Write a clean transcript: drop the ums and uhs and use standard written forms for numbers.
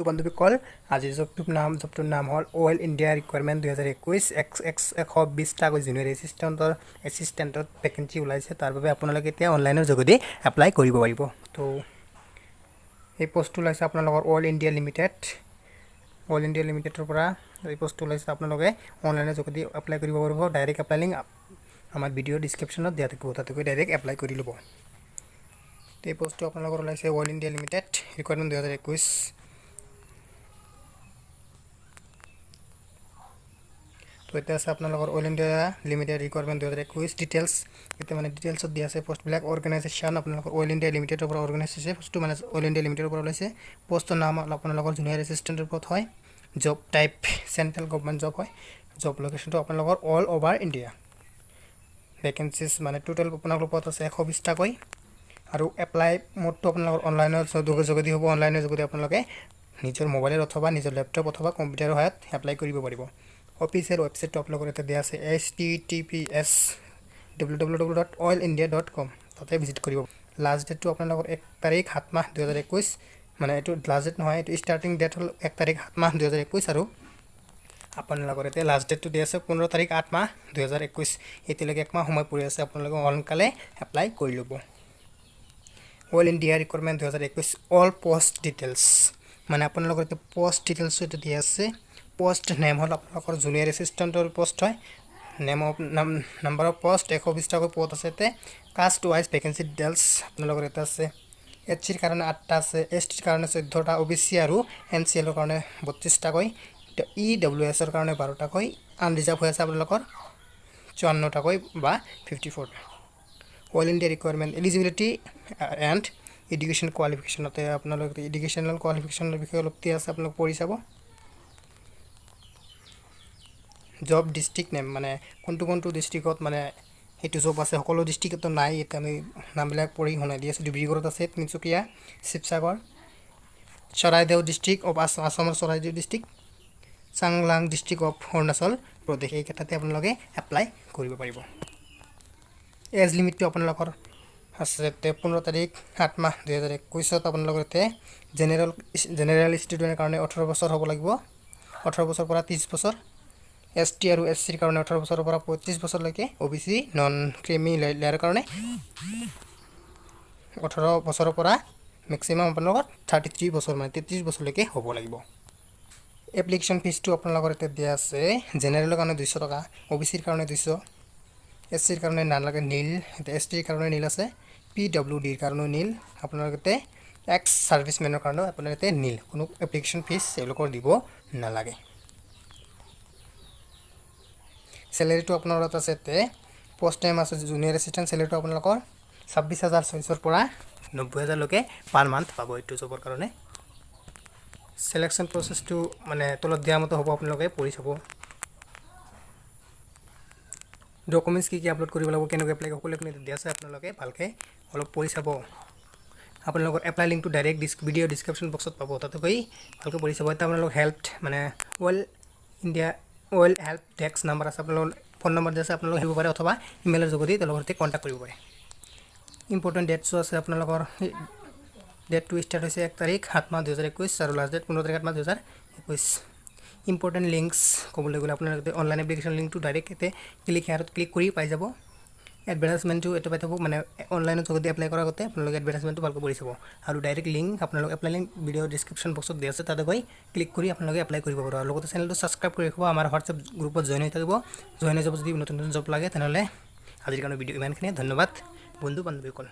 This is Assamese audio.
বন্ধুসকল, আজিৰ জবটোৰ নাম হ'ল Oil India recruitment 2021। X X 120টাকৈ জুনিয়ৰ এছিষ্টেণ্টত ভেকেঞ্চি ওলাইছে। তাৰ বাবে আপোনালোকে এতিয়া অনলাইনৰ যোগেদি এপ্লাই কৰিব পাৰিব। তো এই পষ্টটো ওলাইছে আপোনালোকৰ oil India limited, oil India লিমিটেডৰ পৰা এই পষ্টটো ওলাইছে। আপোনালোকে অনলাইনৰ যোগেদি এপ্লাই কৰিব পাৰিব। ডাইৰেক্ট এপ্লাই লিংক আমাৰ ভিডিঅ' ডিছক্ৰিপশ্যনত দিয়া থাকিব, তাতে গৈ ডাইৰেক্ট এপ্লাই কৰি ল'ব। এই পষ্টটো আপোনালোকৰ ওলাইছে অইল ইণ্ডিয়া লিমিটেড ৰিকুৱাৰমেণ্ট 2021। তো এতিয়া আছে আপোনালোকৰ oil India limited requirement 2021 details. এতিয়া মানে ডিটেইলছত দিয়া আছে পষ্টবিলাক। অৰ্গেনাইজেশ্যন আপোনালোকৰ অইল ইণ্ডিয়া লিমিটেডৰ পৰা অৰ্গেনাইজ হৈছে পষ্টটো, মানে অইল ইণ্ডিয়া লিমিটেডৰ পৰা ওলাইছে। পষ্টৰ নাম আপোনালোকৰ জুনিয়ৰ এছিষ্টেণ্টৰ ওপৰত হয়। Job type central government job হয়। জব লোকেশ্যনটো আপোনালোকৰ অল অভাৰ ইণ্ডিয়া। ভেকেঞ্চিজ মানে টোটেল আপোনালোকৰ পদ আছে 120টাকৈ। আৰু এপ্লাই মোডটো আপোনালোকৰ অনলাইনৰ যোগেদি হ'ব। অনলাইনৰ যোগেদি আপোনালোকে নিজৰ মোবাইলৰ অথবা নিজৰ লেপটপ অথবা কম্পিউটাৰৰ সহায়ত এপ্লাই কৰিব পাৰিব। অফিচিয়েল ৱেবছাইটটো আপোনালোকৰ ইয়াতে দিয়া আছে, https://www.oilindia.com, তাতে ভিজিট কৰিব। লাষ্ট ডেটটো আপোনালোকৰ 1 তাৰিখ 7 মাহ 2021। মানে এইটো লাষ্ট ডেট নহয়, এইটো ষ্টাৰ্টিং ডেট হ'ল 1 তাৰিখ 7 মাহ 2021 আৰু আপোনালোকৰ এতিয়া লাষ্ট ডেটটো দিয়া আছে 15 তাৰিখ 8 মাহ 2021। এতিয়ালৈকে এক মাহ সময় পৰি আছে, আপোনালোকে সোনকালে এপ্লাই কৰি ল'ব। Oil India recruitment 2021 all post details, মানে আপোনালোকৰ এতিয়া পষ্ট ডিটেইলছো এইটো দিয়া আছে। পষ্ট নেম হ'ল আপোনালোকৰ জুনিয়ৰ এছিষ্টেণ্টৰ পষ্ট হয়। নেম অফ নাম নাম্বাৰ অফ পষ্ট 120টাকৈ পদ আছে। ইয়াতে কাষ্ট ৱাইজ ভেকেঞ্চি ডিটেইলছ আপোনালোকৰ ইয়াতে আছে। এছ চিৰ কাৰণে 8টা আছে, এছ টিৰ কাৰণে 14টা, অ' বি চি আৰু এন চি এলৰ কাৰণে 32টাকৈ, ই ডব্লিউ এছৰ কাৰণে 12টাকৈ, আনৰিজাৰ্ভ হৈ আছে আপোনালোকৰ 54টাকৈ বা 54টা। Oil India requirement eligibility and education কোৱালিফিকেশ্যনতে আপোনালোকে এডুকেশ্যনেল কোৱালিফিকেশ্যনৰ বিষয়ে অলপ দিয়া আছে, আপোনালোক পঢ়ি চাব। জব ডিষ্ট্ৰিক্ট নেম, মানে কোনটো কোনটো ডিষ্ট্ৰিক্টত মানে সেইটো জব আছে। সকলো ডিষ্ট্ৰিক্টতো নাই, এতিয়া আমি নামবিলাক পঢ়ি শুনাই দি আছোঁ। ডিব্ৰুগড়ত আছে, তিনিচুকীয়া, শিৱসাগৰ, চৰাইদেউ ডিষ্ট্ৰিক্ট অফ আছামৰ Charaideo district, Changlang district of Arunachal Pradesh, এইকেইটাতে আপোনালোকে এপ্লাই কৰিব পাৰিব। এজ লিমিটটো আপোনালোকৰ আছে 15 তাৰিখ 7 মাহ 2021ত আপোনালোকৰ ইয়াতে জেনেৰেল ষ্টুডেণ্টৰ কাৰণে 18 বছৰ হ'ব লাগিব, 18 বছৰৰ পৰা 30 বছৰ। এছ টি আৰু এছ চিৰ কাৰণে 18 বছৰৰ পৰা 35 বছৰলৈকে। অ' বি চি নন ক্ৰিমি লেয়াৰৰ কাৰণে 18 বছৰৰ পৰা মেক্সিমাম আপোনালোকৰ 33 বছৰ, মানে 33 বছৰলৈকে হ'ব লাগিব। এপ্লিকেশ্যন ফিজটো আপোনালোকৰ ইয়াতে দিয়া আছে। জেনেৰেলৰ কাৰণে 200 টকা, অ' বি চিৰ কাৰণে 200, এছ চিৰ কাৰণে নালাগে, নীল, এছ টিৰ কাৰণে নীল আছে, পি ডব্লিউ ডিৰ কাৰণেও নীল, আপোনালোকে এক্স ছাৰ্ভিচমেনৰ কাৰণেও আপোনালোকে নীল। কোনো এপ্লিকেশ্যন ফিজ তেওঁলোকৰ দিব নালাগে। চেলেৰিটো আপোনাৰ তাত আছে, ইয়াতে পষ্ট টাইম আছে জুনিয়ৰ এছিষ্টেণ্ট, চেলেৰিটো আপোনালোকৰ 26,600ৰ পৰা 90,000লৈকে পাৰ মান্থ পাব এইটো জবৰ কাৰণে। চিলেকশ্যন প্ৰচেছটো মানে তলত দিয়া মতে হ'ব, আপোনালোকে পঢ়ি চাব। ডকুমেণ্টছ কি কি আপলোড কৰিব লাগিব, কেনেকৈ এপ্লাই, সকলোখিনি দিয়া আছে, আপোনালোকে ভালকৈ অলপ পঢ়ি চাব। আপোনালোকৰ এপ্লাই লিংকটো ডাইৰেক্ট ভিডিঅ' ডিছক্ৰিপশ্যন বক্সত পাব, তাতে গৈ ভালকৈ পঢ়ি চাব। এতিয়া আপোনালোক হেল্প মানে oil India oil help desk number আছে, আপোনালোকৰ ফোন নম্বৰ দিয়া আছে, আপোনালোকে আহিব পাৰে অথবা ইমেইলৰ যোগেদি তেওঁলোকৰ সৈতে কণ্টেক্ট কৰিব পাৰে। ইম্পৰ্টেণ্ট ডেটছো আছে আপোনালোকৰ। ডেটটো ষ্টাৰ্ট হৈছে 1 তাৰিখ 7 মাহ 2021 আৰু লাষ্ট ডেট 15 তাৰিখ 8 মাহ 2021। ইম্পৰ্টেণ্ট লিংকছ ক'বলৈ গ'লে আপোনালোকে অনলাইন এপ্লিকেশ্যন লিংকটো ডাইৰেক্ট ইয়াতে ক্লিক হেয়াৰত ক্লিক কৰি পাই যাব। এডভাৰটাইজমেণ্টটো এইটো পাই থাকোঁ, মানে অনলাইনত যোগেদি এপ্লাই কৰাৰ আগতে আপোনালোকে এডভাৰটাইজমেণ্টটো ভালকৈ পঢ়ি চাব। আৰু ডাইৰেক্ট লিংক আপোনালোক এপ্লাই লিংক ভিডিঅ' ডিছক্ৰিপশ্যন বক্সত দিয়া আছে, তাতে গৈ ক্লিক কৰি আপোনালোকে এপ্লাই কৰিব পাৰিব। আৰু লগতে চেনেলটো ছাবস্ক্ৰাইব কৰি ৰাখিব, আমাৰ হোৱাটছএপ গ্ৰুপত জইন হৈ থাকিব, জইন হৈ যাব যদি নতুন নতুন জব লাগে তেনেহ'লে। আজিৰ কাৰণে ভিডিঅ' ইমানখিনিয়ে। ধন্যবাদ বন্ধু বান্ধৱীসকল।